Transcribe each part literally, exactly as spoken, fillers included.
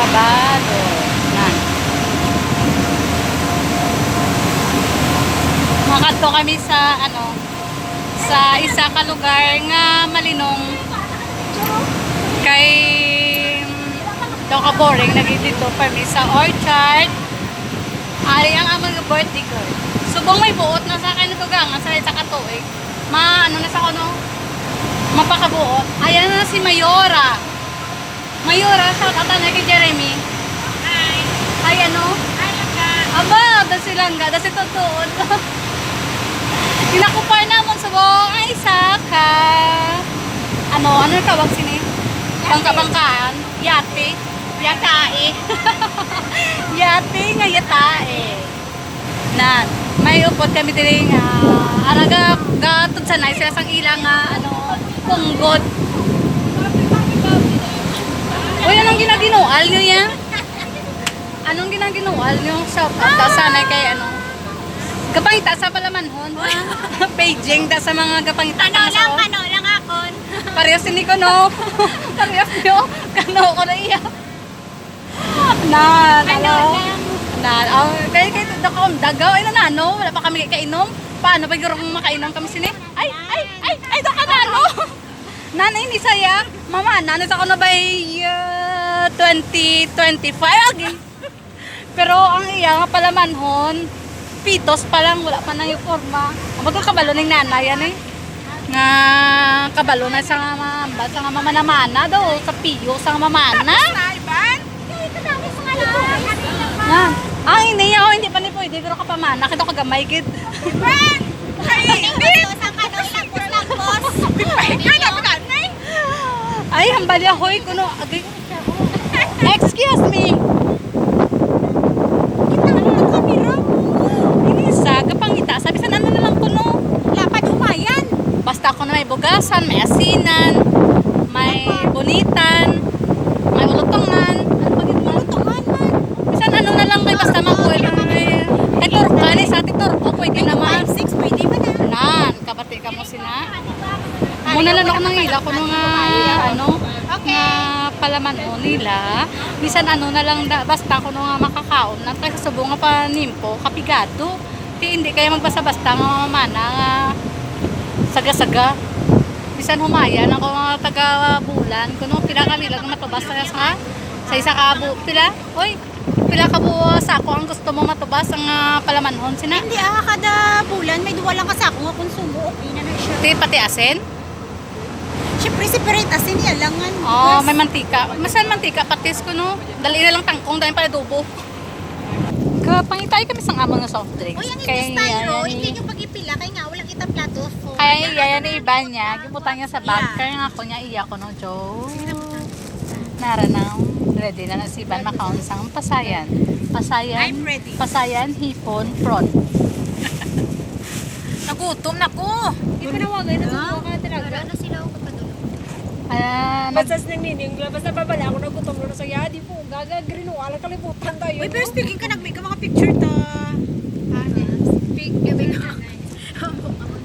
Balo. Na. Makadto kami sa, ano, sa isa ka lugar nga malinong kay, mm, daw ka boring lagi dito, permi sa orchard. Ari ang amon nga birthday girl. Subong may buot na sa akin ito, gang, sa isa ka tuig. Ma, ano na sa kuno? Mapakabuot. Ayan na si Mayora. Mayora, shout out na kay Jeremy. Hi. Hi, ano? Hi, Langga. Aba, da si Langga, da si Tutuon. Ginakupar namon subong ay sa ka, ano, ano ang tawag sini? Bangka-bangkaan? Yate. Yatae. Yate nga yatae. Na, may upod kami diri nga, ara ga, gatudsanay sila sang ila nga, ano, punggod. Uy, anong ginaginual nyo yan? Anong ginaginual nyo? Shout out ta sana kay, ano, gapangita sa palamanhon, ha? Paging ta sa mga gapangita Ano sa lang, ano lang akon. Parehas ini ko, no? Parehas nyo. Kano ko na iya. Na, Ano ano? lang? Na, ang, kay, kay, dako, dagaw, ay, na, no? Wala pa kami kainom. Paano pa siguro kung makainom kami sini? Ay, ay, ay, ay, dako na, no? Nanay ni saya, mama, nanay sa kuno by, uh, twenty twenty-five, agi. Pero ang iya nga palamanhon, pitos pa lang, wala pa na yung forma. Amo to kabalo ning nanay, ano eh? Nga kabalo na sa nga ma-, sa nga mamanamana daw, sa piyo, sa nga mamana. Tapos na, Ivan? Nga, ang iniya, oh, hindi pa ni pwede, pero kapamana, kita kagamay gid. Ivan! Ay, hindi! Sa kano, tapos, tapos. Ay, ka na, nanay! Ay, hambal ya, hoy, kuno, agay, Excuse me. Kita mo ang kamera mo. Ini sa gapangita. Sabi sa ano na lang kuno. Lapad umayan. Basta ako na may bugasan, may asinan, may bunitan, may ulutungan. Ano pa gid mo? Ulutungan man. Bisan ano na lang kay basta makuha lang. Ay, turka ni sa ati turko, pwede naman. Five, six, pwede man na. Nan, kabati ka mo sina. Muna lang ako nangila ko nga, ano, nga palaman-on nila. Bisan ano na lang, da, basta kuno nga makakaon lang. Kay sa subong nga panimpo, kapigado. Kay hindi kaya magbasta-basta nga mamana nga saga-saga. Bisan humaya na ko nga taga Bulan, kuno pila ka nila nga matubas sa, sa, sa isa ka bu-, pila? Oy, pila ka buo sako ang gusto mo matubas ang, ah, palamanhon sina? Hindi, ah, kada bulan may duwa lang ka sako nga konsumo, okay na na siya. Ti, pati asin? Siyempre, separate asin, iya lang nga Oh, bugas. May mantika. Masan mantika, patis ko, no? Dali na lang tangkong, dahil pala adobo. Kapangitay kami sa amon nga soft drinks. Uy, ang Kay, inyong styro, ay, hindi nyo pag-ipila, kay nga, walang kita plato. Kaya iya yan ni Ivan niya, gibutang niya sa bag. Yeah. Kaya nga ako niya, iya ko, no, Joe. Nara na, ready na na si Ivan makaon sang pasayan. Pasayan, I'm ready. Pasayan, hipon, prawn. Nagutom na ko. Ipanawagan na sa mga talaga. Wala na sila ako pa doon. Ah, nag- Basta sa nang nining, basta babala ako, nagutom na sa yadi po. Gaga, green wall, kalibutan tayo. Uy, pero speaking ka, nagmay ka mga picture ta. Ah, speak,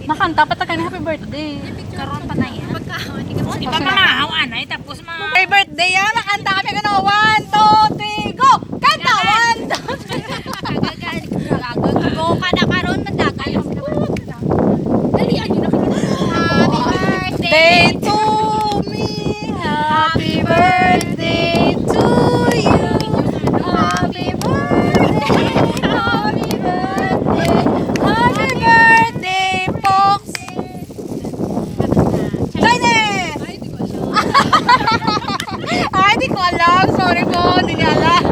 Makanta pa ta kani happy birthday. Karon pa na yan. Pagkaon, di ka Di ba mamahaw, anay? Tapos ma- Happy birthday, ah! Makanta kami, ano? One, two, three, go! Kanta! One, two, three. Go ka na karon, madagay. Dali, ano na kayo? Happy birthday to me. Happy birthday to you. Happy birthday. Happy birthday. Happy birthday, Pox. Joy Day! Ay, di ko alam. Sorry po, di niya alam.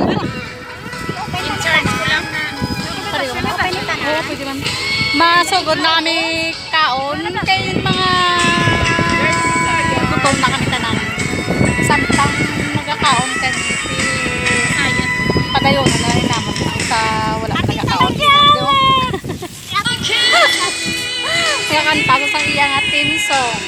In-charge ko lang na. Pareho na. Oo, pwede man. Masugod na kami kaon kay mga gutom na kami tanan. Samtang nagakaon kami, si padayon na rin naman sa wala nagakaon. Kaya kanta ko sa iya nga theme song.